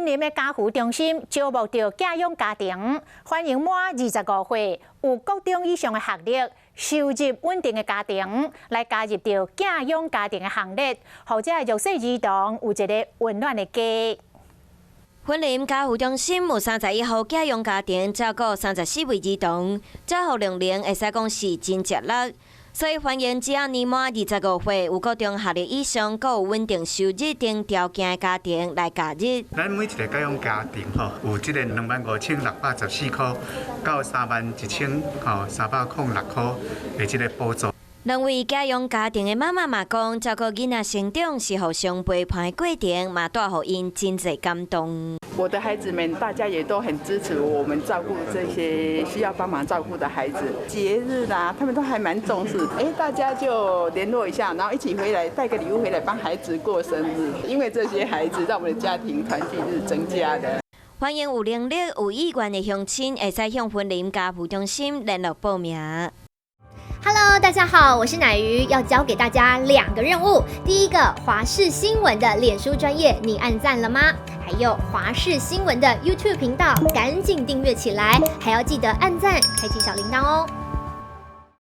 林的家扶中心招募著寄養家庭，歡迎滿25歲、有國中以上的學歷、收入穩定的家庭來加入著寄養家庭的行列，予這弱勢兒童有一个溫暖的家。雲林家扶中心有31戶寄養家庭，照顧34位兒童，照顧量能會使講是真吃力，所以歡迎只要年滿25歲、有高中學歷以上、閣有穩定收入等條件的家庭來加入。咱每一个寄養家庭吼，有這个25,614箍到31,306箍的這个補助。兩位寄養家庭的媽媽嘛講，照顧囡仔成長是互相陪伴的過程，嘛帶予𪜶真濟感動。我的孩子們，大家也都很支持我們照顧這些需要幫忙照顧的孩子。節日啦，他們都還蠻重視。哎，大家就聯絡一下，然後一起回來帶個禮物回來幫孩子過生日。因為這些孩子讓我們的家庭團聚是增加的。歡迎有能力、有意願的鄉親，會使向雲林家扶中心聯絡報名。 Hello，大家好，我是乃瑜，要交給大家兩個任務。第一個，華視新聞的臉書專頁，你按讚了嗎？還有華視新聞的 YouTube 頻道，趕緊訂閱起來，還要記得按讚，開啟小鈴鐺哦。